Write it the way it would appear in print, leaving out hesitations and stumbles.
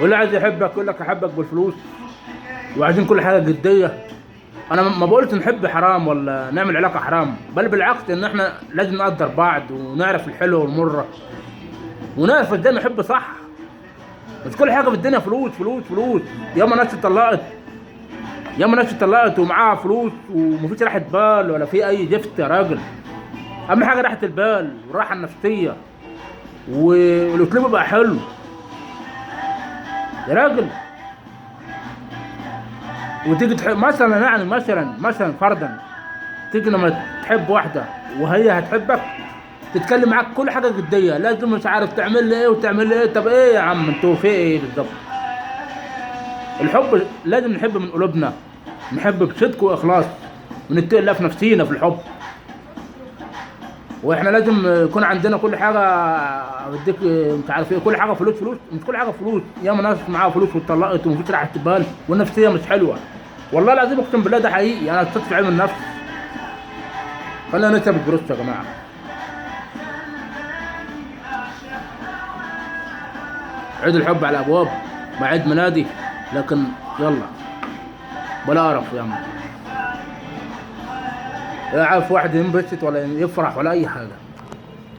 واللي عايز يحبك يقول لك احبك بالفلوس، وعايزين كل حاجة جدية. انا ما بقولش نحب حرام ولا نعمل علاقة حرام، بل بالعكس ان احنا لازم نقدر بعض ونعرف الحلو والمرة، ونعرف ازاي نحب صح. مش كل حاجة في الدنيا فلوس فلوس فلوس. ياما ناس اتطلقت، ياما ناس اتطلقت ومعاها فلوس ومفيش راحة بال ولا في اي زفت يا راجل. اهم حاجة راحة البال والراحة النفسية، والاسلوب يبقى حلو يا راجل. وتيجي تحب مثلا، يعني مثلا فرضا تيجي لما تحب واحدة وهي هتحبك تتكلم معاك كل حاجة جدية، لازم مش عارف تعمل لي ايه وتعمل لي ايه. طب ايه يا عم انتوا في ايه بالظبط؟ الحب لازم نحب من قلوبنا، نحب بصدق واخلاص، ونتقي الله في نفسينا في الحب. واحنا لازم يكون عندنا كل حاجة، بديك مش عارف ايه، كل حاجة فلوس فلوس، مش كل حاجة فلوس. ياما ناس معاها فلوس واتطلقت ومفيش راحة بال والنفسية مش حلوة. والله العظيم اقسم بالله ده حقيقي، انا استاذ في علم النفس. خلينا نكسب الفلوس يا جماعة. عيد الحب على الابواب مع عيد ميلادي، لكن يلا بلا قرف يا عم. لا عارف واحد ينبسط ولا يفرح ولا اي حاجة.